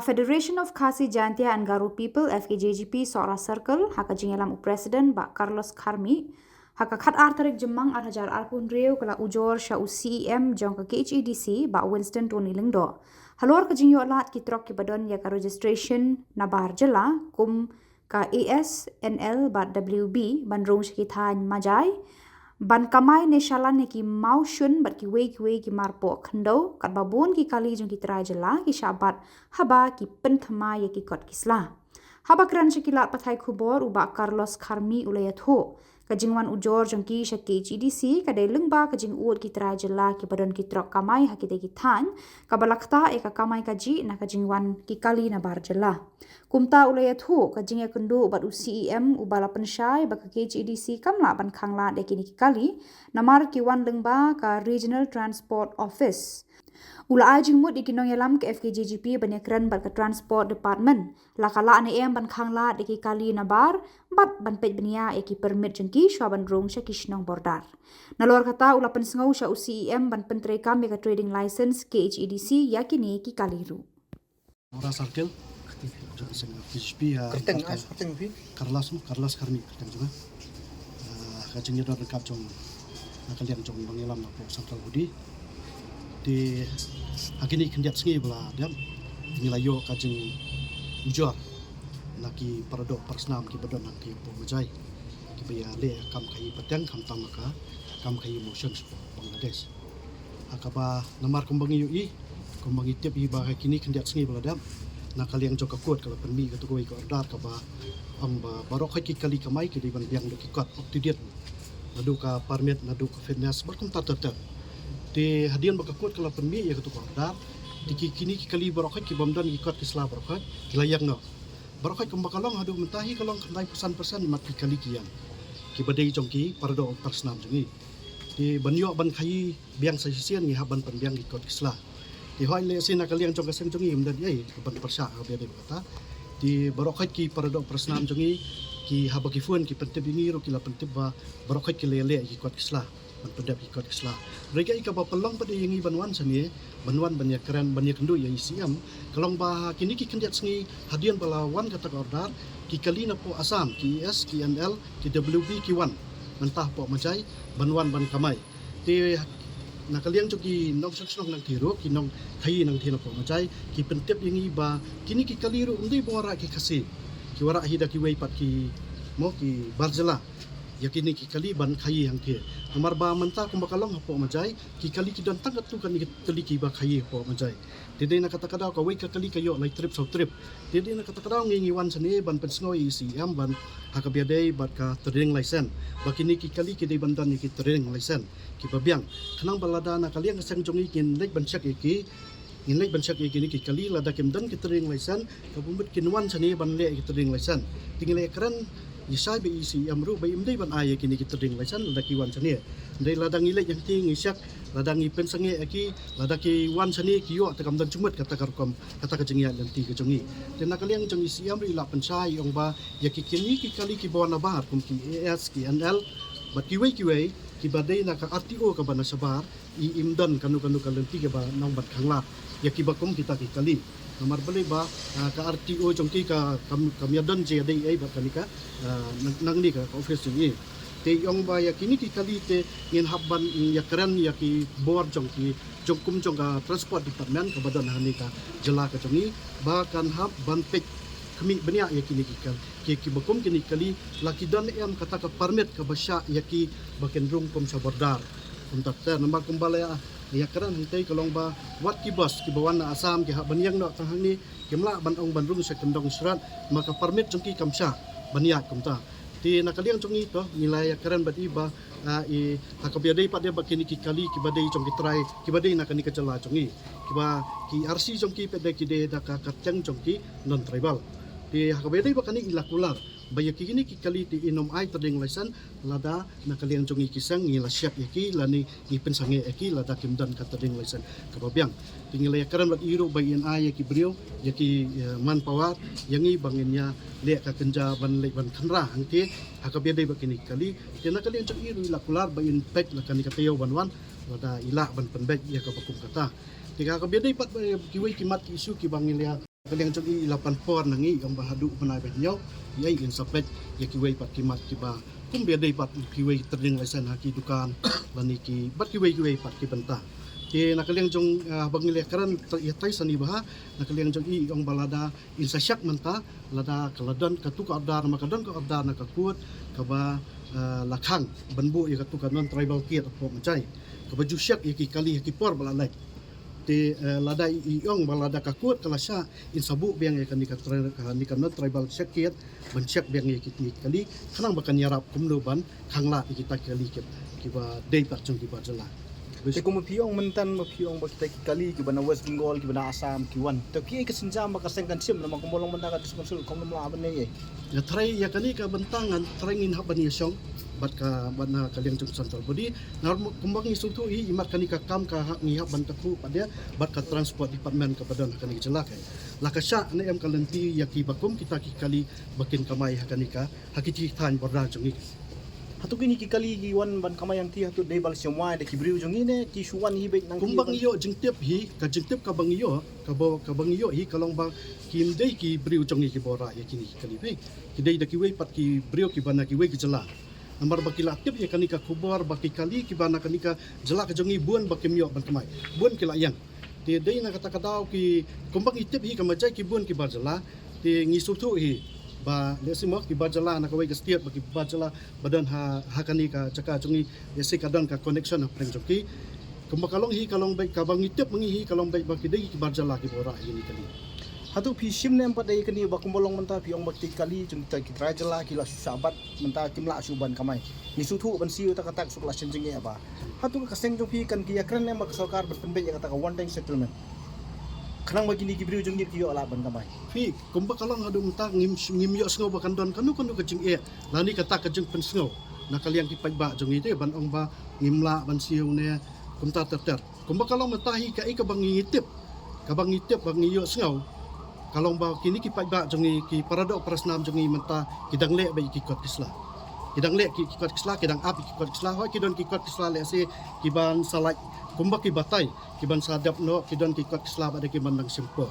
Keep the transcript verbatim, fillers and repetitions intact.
Federation of Khasi Jaintia and Garo People, F K J G P, Sohra Circle, ha ka jingïalam u President Bah Carlos Kharmi, ha ka khatar tarik Jymmang arhajar arphew hynriew ka la ujor sha u C E M jong ka K H A D C, Bah Winston Tony Lyngdoh, halor ka jingïoh lad ki trok kiba don ïa ka registration nabar jylla kum ka A S, N L bad W B ban rung sha ki thaiñ Majai ban kamai ne shalan ïa ki mawshun bad kiwei kiwei ki mar poh khyndew, katba bun ki kali jong ki trai jylla ki shah bat haba ki pynthymmai ïa ki kot ki sla. Haba kren sha ki lad pathai khubor, u Bah Carlos Kharmi u la ïathuh ka jingwan ujor jong ki sha K H A D C ka dei lyngba ka jingud ki trai jylla kiba don ki trok kamai ha kitei ki thaiñ, kaba la ktah ïa ka kamai kajih na ka jingwan ki kali nabar jylla. Kumta u la ïathuh ka jingïakynduh bad u C E M uba la pynshai ba ka K H A D C kam lah ban khanglad ïa kine ki kali namar ki wan lyngba ka Regional Transport Office. U la ai jingmut ïa ki nongïalam ka F K J G P ban ïakren bad ka Transport Department la ka lah ne em ban khanglad ïa ki kali nabar bad ban peit bniah ïa ki permit jong ki shwa ban rung sha ki shnong border. Nalor kata u la pynsngew sha u C E M ban pyntreikam ïa ka trading license K H A D C ïa kine ki kali ruh. Sohra Circle, jong ka seng F K J G P, ah, Kyrteng, kyrteng. Ah, kyrteng phi? Carlos, Carlos Kharmi, kyrteng jong nga. Ah, ka jingïadon ryngkat jong, na ka liang jong nongïalam na poh Central Hudi. Te ha kine khyndiat sngi ba la dep, ngi la ïoh ka jingujor na ki paradoh parasnam kiba don ha ki poh Majai, kiba ïaleh kam khaïi pateng, khamtam ka kam khaïi mawshun sha Bangladesh. Ha kaba namar kumba ngi ïohi, kumba ngi tip hi ba ha kine khyndiat sngi ba la dep, na ka liang jong ka court ka la pynmih katu kawei ka order kaba ong ba baroh khoit ki kali kamai ki dei ban biang da ki kot up to date, naduh ka permit, naduh ka fitness, bad kumta ter ter. Te hadien ba ka court ka la pynmih ïa katu ka order, te ki kine ki kali baroh khoit ki bym don ki kot ki sla baroh khoit ki la ïeng noh. Baroh khoit kumba ka long haduh mynta hi ka long khyndai phew san percent mat ki kali ki ïeng, kiba dei jong ki paradoh parasnam jong ngi. Te ban ïoh ban khaïi biang sa shisien ngi hap ban pynbiang ki kot ki sla. Te hooid lehse na ka liang jong ka seng jong ngi ym don ei ban pyrshah ha kaba ïadei bad kata. Te baroh khoit ki paradoh parasnam jong ngi ki haba ki phone ki pyntip ïa ngi ruh ki la pyntip ba baroh khoit ki la ïaleh ki kot ki sla, ban pyndep ki kot ki sla. Hynrei kaei kaba pynlong pat ïa ngi ban wan shane, ban wan ban ïakren, ban ïakynduh ïa i C E M, ka long ba ha kine ki khyndiat sngi hadien ba la wan kata ka order, ki kali na poh Assam, ki A S, ki N L, ki W B ki wan mynta hapoh Majai ban wan ban kamai. Te na ka liang jong ki nongshong shnong nangtei ruh, ki nongkhaïi nangtei na poh Majai, ki pyntip ïa ngi ba kine ki kali ruh ym dei ba wanrah ki Khasi, ki wanrah hi da kiwei pat ki, mo, ki bar jylla ïa kine ki kali ban khaïi hangtei. Namar ba mynta kumba ka long hapoh Majai, ki kali ki don tang katto katne ki tylli kiba khaïi hapoh Majai. Te dei na kata ka daw kawei ka kali ka ïoh lai trip saw trip. Te dei na kata ka daw ngi, ngi wan shane ban pynsngew ïa i C E M ban ha kaba ïadei bad ka trading license, ba kine ki kali ki dei ban don ïa ki trading license kiba biang. Khnang ba lada na ka liang ka seng jong ngi ngin leit ban check ïa ki, ngin leit ban check ïa kine ki kali, lada kim don ki trading license, kaba mut kin wan shane ban leh ïa ki trading license. Te ngi la ïakren, ngi shai bad i C E M ruh ba ym dei ban ai ïa kine ki trading license lada ki wan shane. Hynrei lada ngi leit hangtei ngi check, lada ngi pynsangeh ïa ki, lada ki wan shane ki ïoh, te kam don jingmut kata ka rukom, kata ka jingïaid lynti ka jong ngi. Te na ka liang jong i C E M ruh i la pynshai, i ong ba ïa ki kine ki kali kiba wan nabar kum ki A S, ki N L bad kiwei kiwei kiba dei na ka R T O kaba na shabar, i, im don kano kano ka lynti kaba nang ban khanglad ïa kiba kum kita ki kali. Namar balei ba, ah, ka R T O jong ki ka kam, kam ïadon jingïadei ei bad kane ka, ah, nang, nangne ka, ka office jong i. Te i ong ba ïa kine ki kali te ngin hap ban ïakren ïa ki bor jong ki, jong kum jong ka Transport Department kaba don hangne ka jylla ka jong i, ba kan hap ban peit khmih bniah ïa kine ki kal, ki, kiba kum kine ki kali, la ki don em kata ka permit kaba shah ïa ki ba kin rung kum sha border. Kumta ter namar kumba la ïa, ïakren hangtei ka long ba wat ki bus kiba wan na Assam ki hap ban ïeng noh tang hangne, kim lah ban ong ban rung sha kyndong Surat, ma ka permit jong ki kam shah ban ïaid kumta. Te na ka liang jong ngi to ngi la ïakren bad i ba, ah, i ha kaba ïadei pat de ba kine ki kali kiba dei jong ki trai kiba dei na kane ka jylla jong ngi, kiba ki R C jong ki pat de ki dei da ka kyrteng jong ki non tribal. Te ha kaba ïadei ba kane i la kular ba ïa kine ki kali te in ym ai trading license lada na ka liang jong ngi ki seng ngi la shep ïa ki lane ngi pynsangeh ïa ki lada kim don ka trading license kaba biang. Te ngi la ïakren bad i ruh ba in ai ïa ki briew, ïa ki, eh, manpower ïa ngi ba ngin ïaleh ka kynja ban leit ban kynrah hangtei ha kaba ïadei bad kine ki kali. Te na ka liang jong i ruh i la kular ba in peit la kane ka taïew ban wan lada i lah ban pynbeit ïa kaba kum kata. Te ha kaba ïadei pat ba kiwei ki mat ki issue kiba ngi la Ka liang jong i la pan por na ngi, ong ba haduh u bnai ba hynñiew, ïa i in sa peit ïa kiwei pat ki mat kiba kum ba dei pat kiwei trading license ha ki dukan lane ki bad kiwei kiwei pat ki bynta. Te na ka liang jong, ah, ba ngi la kren ïa tai sani bha, na ka liang jong i ong ba lada in sa shak mynta, lada ka la don katu ka order, ma ka don ka order na ka court kaba, ah, la khang ban buh ïa katu ka non tribal gate hapoh Mejai, kaba ju shak ïa ki kali ha ki por ba la leit. Te, eh, lada i, i ong ba lada ka court ka la shah, in sa buh biang ïa kane ka tri-, kane ka non tribal check gate ban check biang ïa kine ki kali, khnang ba kan ïarap kumno ban khang lad ïa kita ki kali ki, kiba dei pat jong ki bar jylla. Te kumba phi ong mynta, ba phi ong ba kita ki kali kiba na West Bengal, kiba na Assam ki wan, to ki ei ka sienjam ba ka seng kan shim, namar kumba long mynta ka District Council kam lah ban ïa. Nga tharai ïa kane ka bynta ngan tharai ngin hap ban ïashong bad ka, bad na ka liang jong central body. Namar kumba ngi sngewthuh hi, imat kane ka kam ka hap, ngi hap ban kyntu pat de bad ka Transport Department kaba don ha kane ka jylla. Ka la ka shah ne em ka lynti ïa kiba kum kita ki kali ba kin kamai ha kane ka, ha ki thaiñ border jong ngi. Hato kine ki kali ki wan ban kamai hangtei hato dei ba la shim wai da ki briew jong ngi ne ki shu wan hi beit nang. Kumba ngi ïoh jingtip hi, ka jingtip kaba ngi ïoh, kaba, kaba ngi ïoh hi ka long ba kim dei ki briew jong ngi kiba rah ïa kine ki kali beit. Ki dei da kiwei pat ki briew kiba na kiwei ki jylla. Namar ba ki la tip ïa kane ka khubor ba ki kali kiba na kane ka jylla ka jong ngi bun ba kim ïoh ban kamai, bun ki la ïeng. Te dei na kata ka daw ki, kumba ngi tip hi ka Mejai ki bun ki bar jylla. Te ngi sngewthuh hi ba lehse mo ki bar jylla na kawei ka state, ba ki bar jylla ba don ha, ha kane ka jaka jong ngi, lehse ka don ka connection hapdeng jong ki. Kumba ka long hi ka long beit, kaba ngi tip ma ngi hi ka long beit ba ki dei ki bar jylla kiba rah ïa kine ki kali. Hato phi shim ne em pat ïa kane ba kumba long mynta phi ong ba kita ki kali jong kita ki trai jylla ki la shu shah bat, mynta kim lah shuh ban kamai. Ngi sngewthuh ban siew ta kata ka suk la shen jingeh ba. Hato ka seng jong phi kan ki ïakren ne em bad ka sorkar ban pynbeit ïa kata ka one time settlement, khnang ba kine ki briew jong ngi ki ïoh lad ban kamai? Phi, kumba ka long haduh mynta ngim, ngim ïohsngew ba kan don kano kano ka jingeh lane kata ka jingpynsngew na ka liang ki paidbah jong ngi te ban ong ba ngim lah ban siew ne kumta ter ter. Kumba ka long mynta hi kaei kaba ngi tip, kaba ngi tip ba ngi ïohsngew ka long ba kine ki paidbah jong ngi, ki paradoh parasnam jong ngi mynta ki dang leh beit ïa ki kot ki sla. Ki dang leh ki, ki kot ki sla, ki dang ap ïa ki kot ki sla, hooid ki don ki kot ki sla lehse kiban sa lait kumba ki batai, kiban sa dep noh, ki don ki kot ki sla bad kiban dang shim por.